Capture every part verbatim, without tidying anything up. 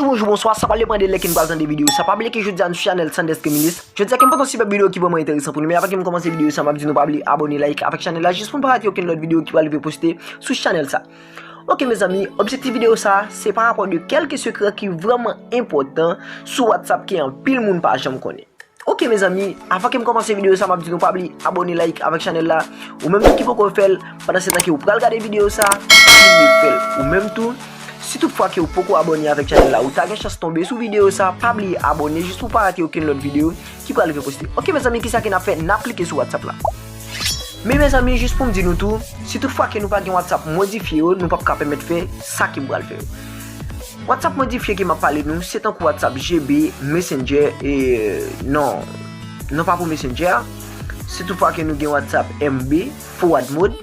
Bonjou, bonswa, sa pa depann de lè ke n pral tande videyo sa. Pa bliye ke jodi a nou sou chanèl Sanders Kemilis. Jodi a ke m pote yon sipèb videyo ki vrèman enteresan pou nou. Men avan ke m kòmanse videyo sa, m ap di nou pa bliye abòne, like avèk chanèl la jis pou n pa rate okenn lòt videyo ki pral rive poste sou chanèl sa. Ok, mezanmi, objektif videyo sa, se pa rapò de kèlke sekrè ki vrèman enpòtan sou WhatsApp ke anpil moun pa janm konnen. Ok, mezanmi, avan ke m kòmanse videyo sa, m ap di nou pa bliye abòne, like avèk chanèl la. Ou menm tou ki poko fè l, pandan se tan ke ou pral gade videyo sa, pa bliye fè l. Ou menm tou, si tout fwa ke ou poko abòne avèk chanèl la, ou ta gen chans tonbe sou videyo sa, pa bliye abòne jis pou pa rate okenn lòt videyo ki pral rive poste. Ok, mezanmi, kisa ke n ap fè? N ap klike sou WhatsApp la. Men, mezanmi, jis pou m di nou tou, si tout fwa ke nou pa gen WhatsApp modifye yo, nou p ap ka pèmèt fè sa ke m pral fè yo. WhatsApp modifye ke m ap pale nou, se tankou WhatsApp G B, Messenger, e, non, non pa pou Messenger. Si tout fwa ke nou gen WhatsApp M B, Forward Mode,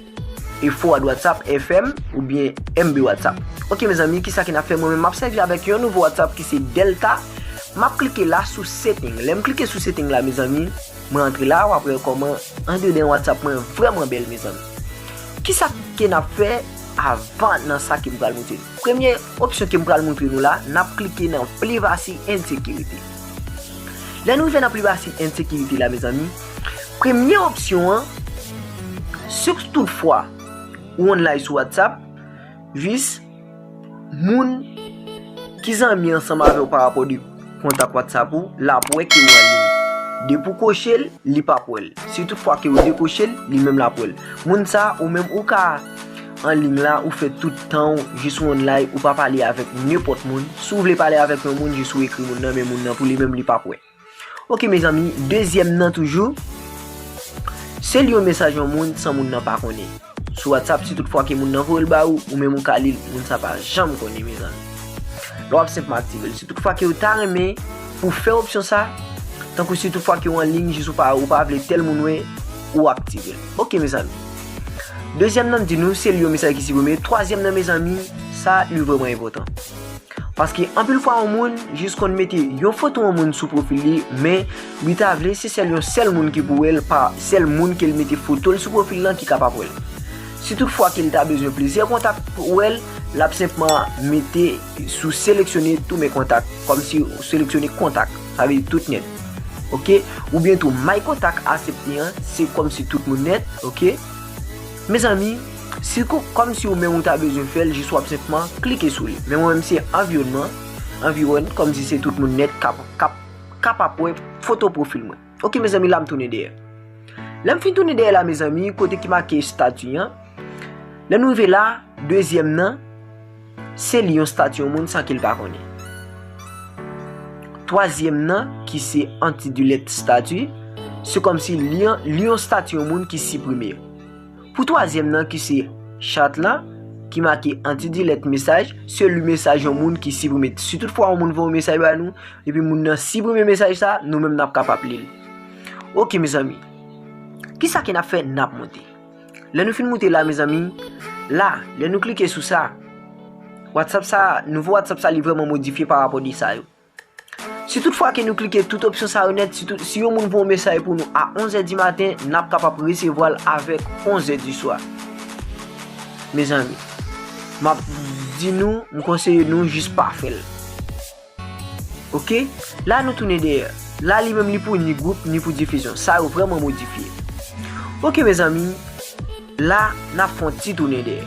e Forward WhatsApp F M, oubyen M B WhatsApp. Ok, mezanmi, kisa ke n ap fè? Mwen menm, m ap sèvi avèk yon nouvo WhatsApp ki se Delta. M ap klike la sou setting. Lè m klike sou setting la, mezanmi, mwen antre la, w ap wè kòman andedan WhatsApp mwen vrèman bèl, mezanmi. Kisa ke n ap fè avan nan sa ke m pral montre nou? Premye opsyon ke m pral montre nou la, n ap klike nan Privacy and Security. Lè nou rive nan Privacy and Security la, mezanmi, premye opsyon an, si tout fwa ou online sou WhatsApp, jis moun ki zanmi ansanm avè w pa rapò de kontak WhatsApp ou, l ap wè ke w anliy. Depi w koche l, li p ap wè l. Si tout fwa ke w dekoche l, li menm l ap wè l. Moun sa, ou menm ou ka anliy la, ou fè tout tan w, jis ou online, ou pa pale avèk nenpòt moun. Si w vle pale avèk yon moun, jis ou ekri moun nan, men moun nan pou li menm, li p ap wè. Ok, mezanmi, dezyèm nan toujou, se li yon mesaj yon moun san moun nan pa konnen. Sou WhatsApp, si tout fwa ke moun nan voye l ba ou, ou menm ou ka li l, moun sa pa janm konnen, mezanmi. Lè w ap senpman aktive l. Si tout fwa ke ou ta renmen pou fè opsyon sa, tankou si tout fwa ke w anliy, jis ou pa, ou pa vle tèl moun wè, ou aktive l. Ok, mezanmi. Dezyèm nan m di nou, se li yon mesaj ki siprime. Twazyèm nan, mezanmi, sa, li vrèman enpòtan. Paske anpil fwa yon moun jis konn mete yon foto yon moun sou pwofil li, men li ta vle se sèl yon sèl moun ki pou wè l, pa sèl moun ke l mete foto l sou pwofil lan ki kapab wè l. Si tout fwa ke l ta bezwen plizyè kontak pou wè l, l ap senpman mete sou seleksyone tous mes contacts, kòmsi ou seleksyone kontak, sa vle di tout nèt. Ok? Oubyen tou my contact aksepte an, se kòmsi tout moun nèt, ok? Mezanmi, si kou, kòmsi ou menm ou ta bezwen fè l, jis w ap senpman klike sou li. Men mwen menm se anviwònman, anviwòn, kòmsi se tout moun nèt k ap, k ap, k ap ap wè foto pwofil mwen. Ok, mezanmi, la m tounen dèyè. Lè m fin tounen dèyè la, mezanmi, kote ki make estati an, lè nou rive la, dezyèm nan, se li yon estati yon moun san ke l pa konnen. Twazyèm nan, ki se anti-delete estati, se kòmsi li, li yon estati yon moun ki siprime. Pou twazyèm nan, ki se chat lan, ki make anti-delete mesaj, se li mesaj yon moun ki siprime. Si tout fwa yon moun voye yon mesaj ba nou, epi moun nan siprime mesaj sa, nou menm n ap kapab li l. Ok, mezanmi. Kisa ke n ap fè? N ap monte. Lè nou fin moute la, mezanmi, la, lè nou klike sou sa, WhatsApp sa, nouvo WhatsApp sa, li vrèman modifye pa rapò de sa yo. Si tout fwa ke nou klike tout opsyon sa yo nèt, si, tout, si yon moun voye yon mesaj pou nou a onzè di maten, n ap kapab resevwa l avèk onzè di swa. Mezanmi, m ap di nou, m konseye nou jis pa fè l. Ok? La nou tounen dèyè. La li menm li pou ni gwoup, ni pou difizyon. Sa yo vrèman modifye. Ok, mezanmi, la n ap fè yon ti tounen dèyè.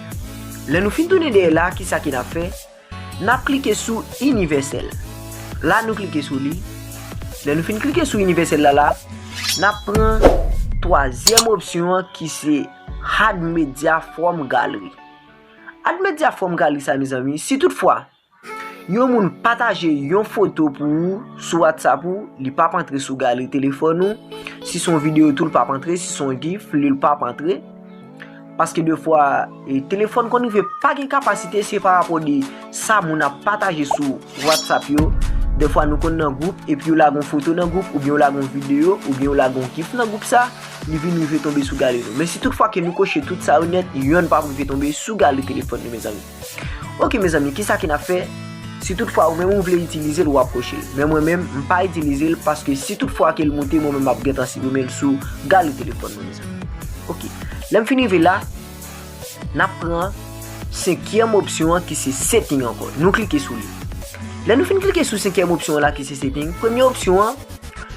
Lè nou fin tounen dèyè la, kisa ke n ap fè? N ap klike sou inivèsèl. La nou klike sou li. Lè nou fin klike sou inivèsèl la, la, n ap pran twazyèm opsyon an ki se Hide Media from Gallery. Hide Media from Gallery sa, mezanmi, si tout fwa yon moun pataje yon foto pou ou sou WhatsApp ou, li p ap antre sou galri telefòn ou. Si se yon videyo tou, li p ap antre. Si se yon gif, li, li p ap antre. Paske defwa, e, telefòn konn rive pa gen kapasite, se pa rapò de sa moun ap pataje sou WhatsApp yo. Defwa nou konn nan gwoup, epi yo lage yon foto nan gwoup, oubyen yo lage yon videyo, oubyen yo lage yon gif nan gwoup sa, li vin rive tonbe sou galri nou. Men si tout fwa ke nou koche tout sa yo nèt, yonn p ap rive tonbe sou galri telefòn nou, mezanmi. Ok, mezanmi, kisa ke n ap fè? Si tout fwa ou menm ou vle itilize l, w ap koche l. Men mwen menm, m pa itilize l, paske si tout fwa ke l moute, mwen menm m ap gentan siprime l sou galri telefòn mwen, mezanmi. Ok. Lè m fin rive la, n ap pran senkyèm opsyon an ki se setting ankò. Nou klike sou li. Lè nou fin klike sou senkyèm opsyon an la ki se setting, premye opsyon an,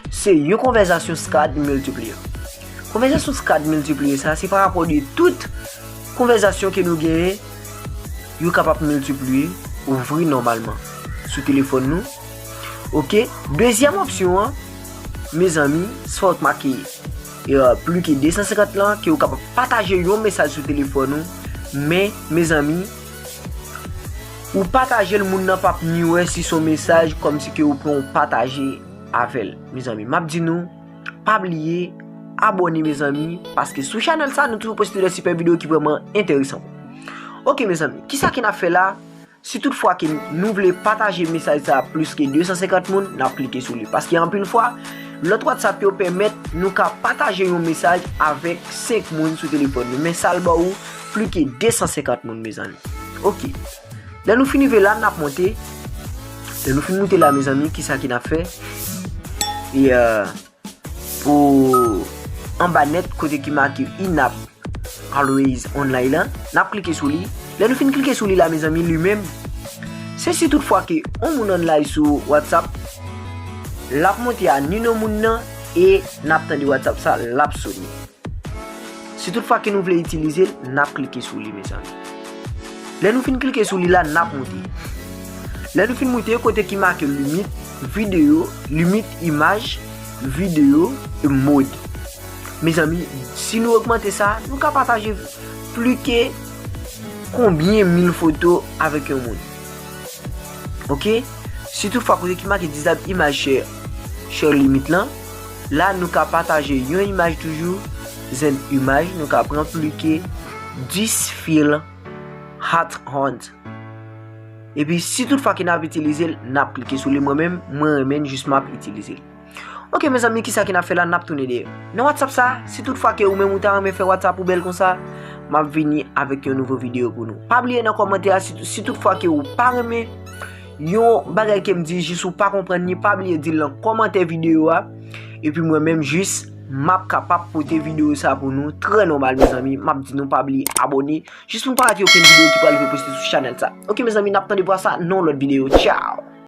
se yon konvèzasyon SCAD multiplier. Konvèzasyon SCAD multiplier sa, se pa rapò de tout konvèzasyon ke nou genyen, yo kapab miltipliye, ouvri nòmalman sou telefòn nou. Oke, dezyèm opsyon an, mezanmi, sa w t make, e, plis ke de san senkant lan, ke w kapab pataje yon mesaj sou telefòn ou, men, mezanmi, ou pataje l, moun nan p ap ni wè si se yon mesaj kòmsi ke ou pran ou pataje avè l. Mezanmi, m ap di nou, pa bliye abòne, mezanmi, paske sou chanèl sa, nou toujou poste de sipè videyo ki vrèman enteresan. Oke, mezanmi, kisa ke n ap fè la? Si tout fwa ke nou vle pataje mesaj sa a plis ke de san senkant moun, n ap klike sou li. Paske anpil fwa, lòt WhatsApp yo pèmèt nou ka pataje yon mesaj avèk senk moun sou telefòn nou. Men sa l ba ou plis ke de san senkant moun, mezanmi. Oke. Lè nou fin rive la, n ap monte. Lè nou fin monte la, mezanmi, kisa ke n ap fè? E, euh, pou anba nèt kote ki make in-app always online lan, n ap klike sou li. Lè nou fin klike sou li la, mezanmi, li menm, se si tout fwa ke yon moun online sou WhatsApp, l ap monte a nimewo moun nan e n ap tande WhatsApp sa, l ap sone. Si tout fwa ke nou vle itilize l, n ap klike sou li, mezanmi. Lè nou fin klike sou li la, n ap moute. Lè nou fin moute, kote ki make limit videyo, limit imaj, videyo, e mode. Mezanmi, si nou ogmante sa, nou ka pataje plis ke konbyen mil foto avèk yon moun. Oke? Si tout fwa kote ki make disable image share, share limit lan, la nou ka pataje yon imaj toujou, zen imaj, nou ka pran plis ke dis fil hot hunt. Epi si tout fwa ke n ap itilize l, n ap klike sou li. Mwen menm, mwen renmen l, jis m ap itilize l. Oke, mezanmi, kisa ke n ap fè la? N ap tounen dèyè. Nan WhatsApp sa, si tout fwa ke ou menm ou ta renmen fè WhatsApp ou bèl konsa, m ap vini avèk yon nouvo videyo pou nou. Pa bliye nan kòmantè a, si, si tout fwa ke ou pa renmen yon bagay ke m di, jis ou pa konprann li, pa bliye di l nan kòmantè videyo a. Epi mwen menm, jis m ap kapab pote videyo sa pou nou trè nòmal, mezanmi. M ap di nou pa bliye abòne, jis pou n pa rate okenn videyo ki pral rive poste sou chanèl sa. Oke, mezanmi, n ap tande pou sa nan yon lòt videyo. Tchao!